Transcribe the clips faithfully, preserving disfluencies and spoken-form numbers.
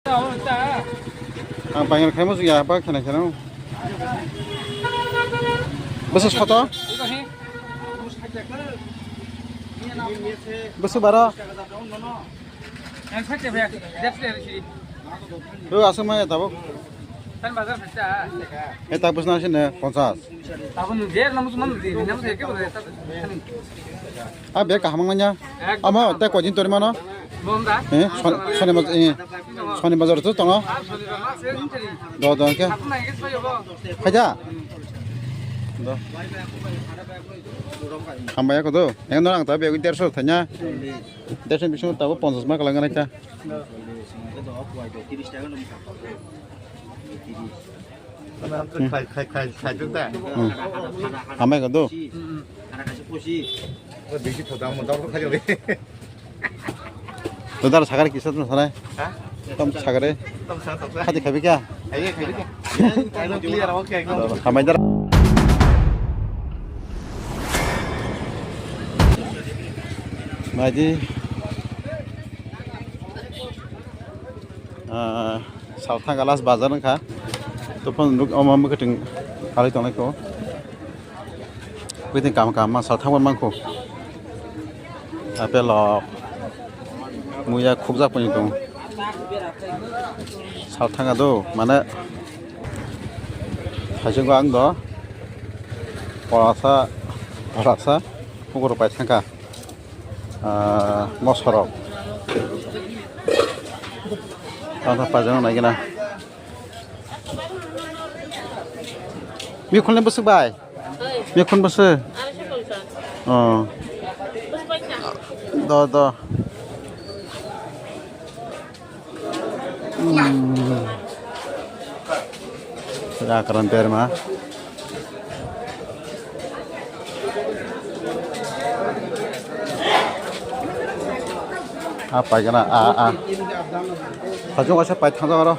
Ang paingar khai muchung ya, apa khana khana. Bwswk soto? Bwswk baro? Ang sake be, just le si. Lo aswk ma ya tabuk. Tan bazar phacha. Eta bwsna sine ponchas. Tabuk je namu namu di, namu se ke bole. Ah, bek kaham nanya. Ekdom. Amo, kaham. Te koi din tori mano? Bom da? Eh, son-, soni baz-, eh, soni bazar tu tongo? Ah, soni bazar se din teri. Do, do, ke? Aku naik ke soyo bo. Khaja? Do. Hambai aku tu. Yang orang tapi aku derso tanya. Derso bisu tahu ponchas ma kalangan aja. Hmm. Hambai ka do. Bisi thoda mo dor khajo le. To dar sagar kisa to sanai. Ha? Tom sagare. Tom sa, tom sa. Khati khabi kya? Aye, khabi kya? Aye, clear, okay, ekdom. Hambai dar. Maidi. Ah, salthang galas bazar wngkha. Topon nuk omo mwkhwtwng khalai tongnai ko. Bwtwng kam kam ma salthang bai mankho. Apple rok muya khukjak pani tong. Salthang ado mane thaichungo ang do porasa porasa pukur pai thangkha. Ah, mosorok. Tata pajama naikena. Mikhun le bwswk bai? Mikhun bwswk? Oh. Do, do. Hmm. Akaran berma. Ah, paigana, ah, ah. Sajung asa pai thang aro.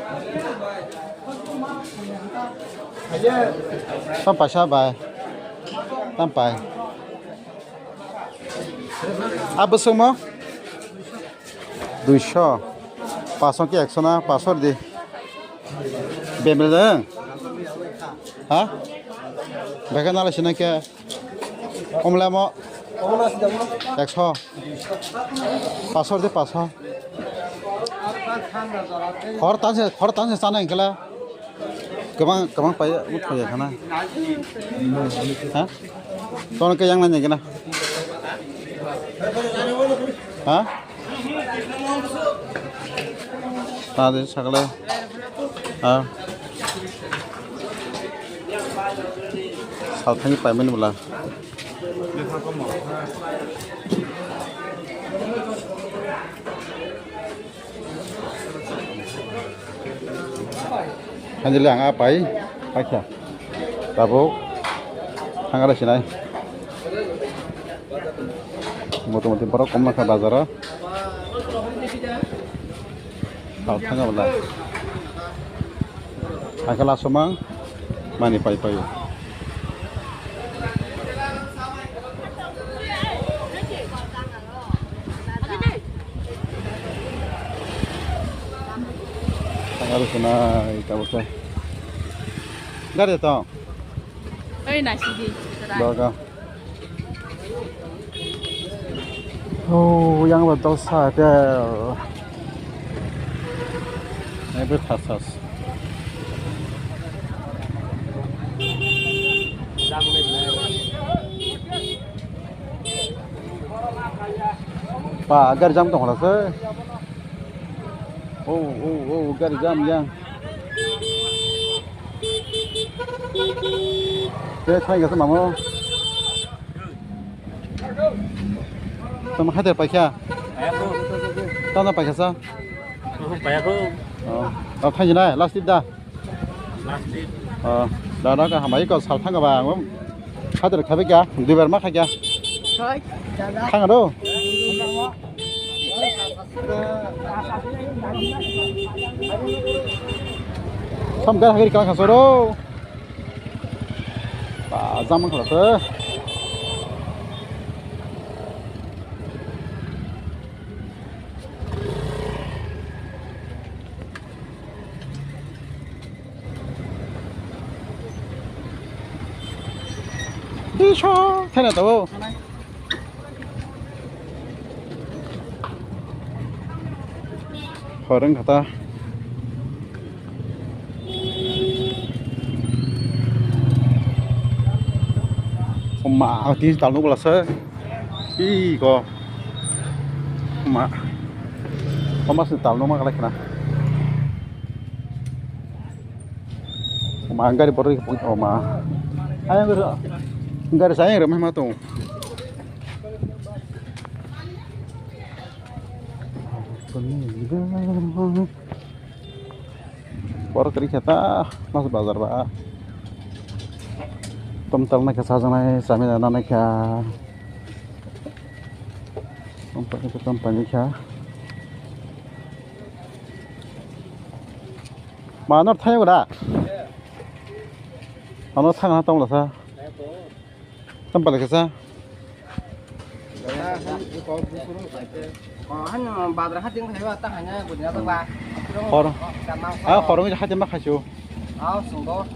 Tam paisa bai. Tam pai. Ah, bwswk mo? Duiso. Paso ki ekso na, paso di. Bemre da? Ha? Beka nala sina ke? Omlamo? Ekso. Paso di, paso. Khor tanse, khor tanse sana engkela. Kwbang, kwbang pai, utho ya khana. Ha? Tono ke yang nanya kena. Ha? Tadi sakle. Ha? Salthani paimani bula. Hanjili ang apai, paikha. Tabuk thangare sinai. Motamuti borok kom nangkha bazaro. Sal thangabla. Angkhe lasomang mani pai paio. Ang aro khna tabuk khe gari tong. Oi, nasidi. Doga. Oh, yang ba dosa hotel. Ebe khasas. Pa, gari jam tong hora se. Oh, oh, oh, gari jam yang. Te thai gasa mamo. Tamo hajar paikha. Tamo paikha sa. Payakho. Oh, oh, thai nai last trip da. Oh, da, da, ka hambai ko sal thanga ba, ang hajar khabe kya, duibar ma kha kya. Hoi, dada. Thanga do. Sam gar hagir kala khasoro. Ba, jam khala se. Tiso thena tabo. Horeng kata. Oma, ati tal nuk lasa. Ih, ko. Oma. Oma si tal nuk ma kalai kana. Oma, gari borok, oma. Ayang gari, gari sayang rem ma tong. Borok kwrwi khe ta mas bazar ba. Tom tal naikha, sajak nai, chamina nanaikha. Tom paikha, tom paikha. Ma nor thai ora. Ano thang ha tong lasa. Tam pala kasa. Oh, han badra hatin khaiba ta hanya gudina ta ba. Hor. Ah, horong hatin ma khachu. Ah, sungdo.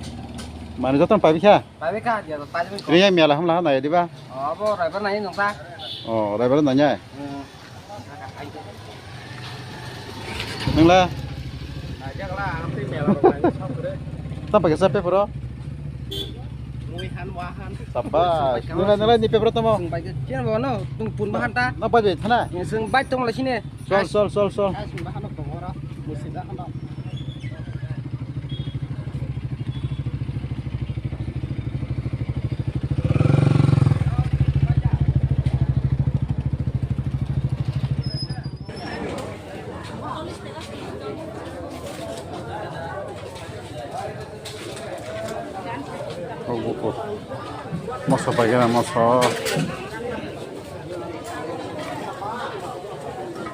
Mane joton pabi kha? Pabi kha, dia ta pabi ko. Riya mela hamla na yadi ba? Oh, bo raibar nai nungta. Oh, raibar nanya. Hmm. Nangla? Tam pakai siapa, bro? Sabas. Nangla, nangla ni paper tamo? Sing bai ke, kian bo no, tung pun bahan ta. Na bai bai thana? Sing bai tong la sini. Sol, sol, sol, sol. Moso paigana, moso.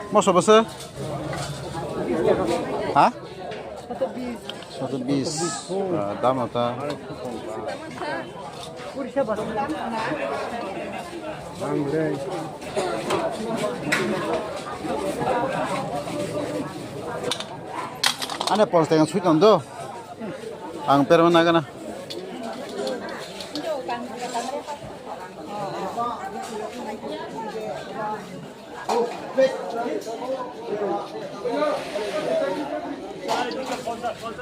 Moso bwswk? Ha? Soto bis. Ah, dam ata. Ane pos teng sui tong do. Ang perma nagana.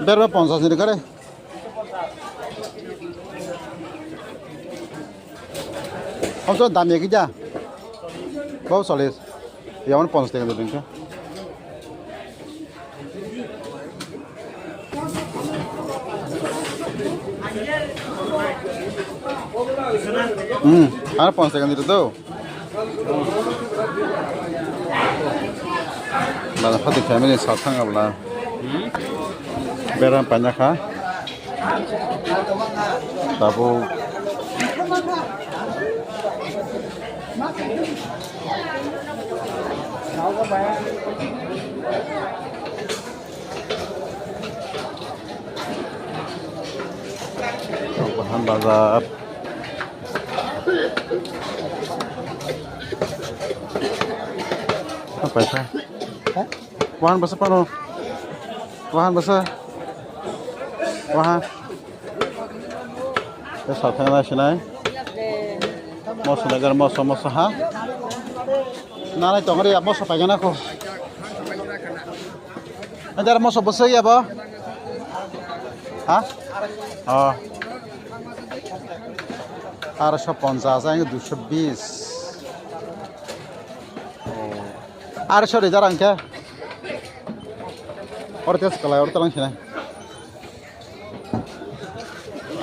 Berba ponchas ni kare. Om to dam ya kija. Bau solis. Ya on ponchas teng do dengka. Hmm, aro ponchas taka nito do. Bana pati family sa thang abla. Beram panya kha. Tabuk. Bahan bazar. Apa itu? Hah? Bahan basa pano. Bahan basa. Bahan. Tei sa thang nai sinai. Moso nagar moso moso ha. Nanai tongri ya moso paigana ko. Nanjar moso bwswk ya bo? Ha? Oh. Arso ponchas, ang duiso bis. Oh. Arso rijak ang khe. Oro test kalai, oro talang sinai.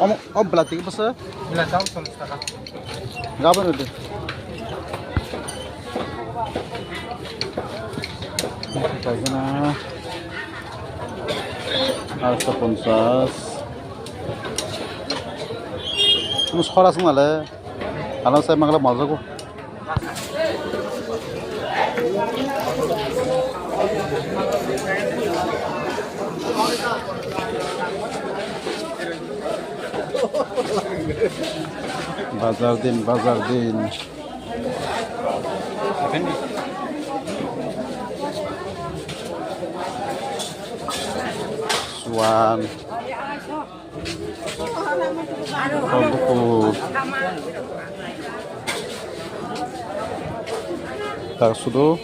Omo, o bwla twi bwswk? Bwla chao chollish taka. Gabon rwdi. Paigana. Arso ponchas. Omo sora song nale. Ano sai mangla maljago. Bazar din, bazar din. Suan. Buku. Tak sudu.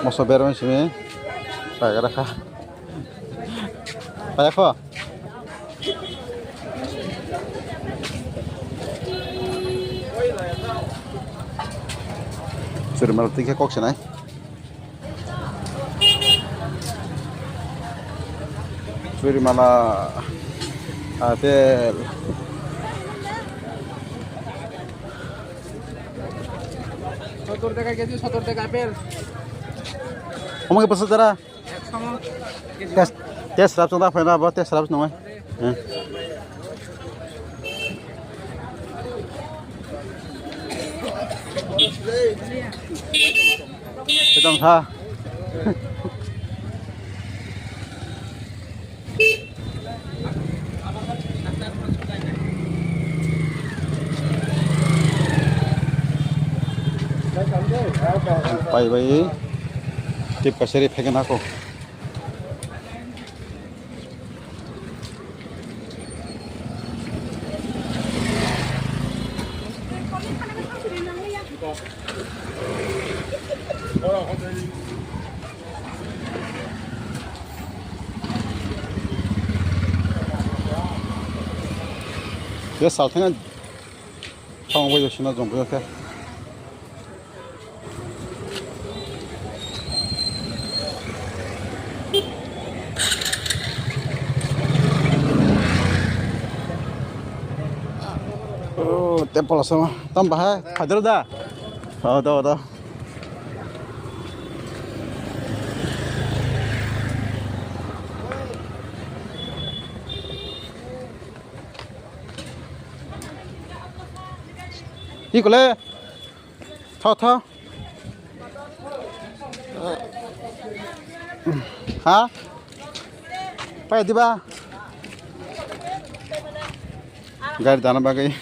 Moso berong simi. Pakai raka. Pakai kho. Suri malu tingke kok senai. Churi mala, apple. Sottor taka keji, sottor taka apple. Omo khe bwswk jara? Ekso. Test, test rap chwng da phaina bo, test rap chwng nai. Eh. Tong kha. Pai bai. Tip kasari phegna ko. Ye saltheng thang bai sina jong khe. Oh, temple asama. Tam bahai, hajar da. Oh, do, do. Ikole. Tho, tho. Ha? Pai diba? Gari dana bagwi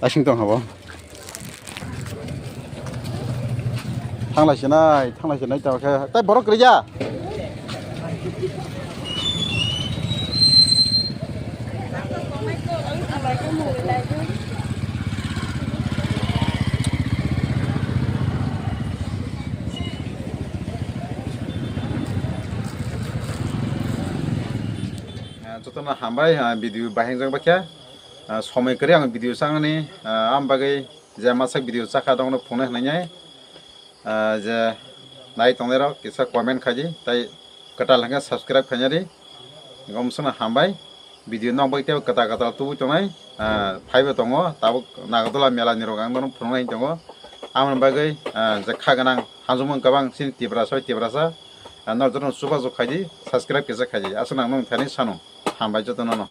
asing tong habo. Thanglai sinai, thanglai sinai tamo khe. Tai borok kwrwija. Ah, jotono hambai, ah, video bahai wngjak bakya. Ah, somoi kwrwi ang video changni, ah, am bagwi je masa video chakha dongno phunuknai hwnwi. Ah, je nai tongnairok kisa comment khaidi, tai kwtal hwnkhe subscribe khainadi. Gomsano hambai. Video nok bai tei kwtal kwtal tubui tongnai, ah, phaibo tongo, tabuk Nagardola mela ni rok ang bono phunuknai tongo. Amoni bagwi, ah, je kha gwnang hamjakmung kwbang chini Tiprasa bai Tiprasa, ah, norok jotono chubachu khaidi, subscribe kisa khaidi. Aswk nang nung thani sano. Hambai jotono no.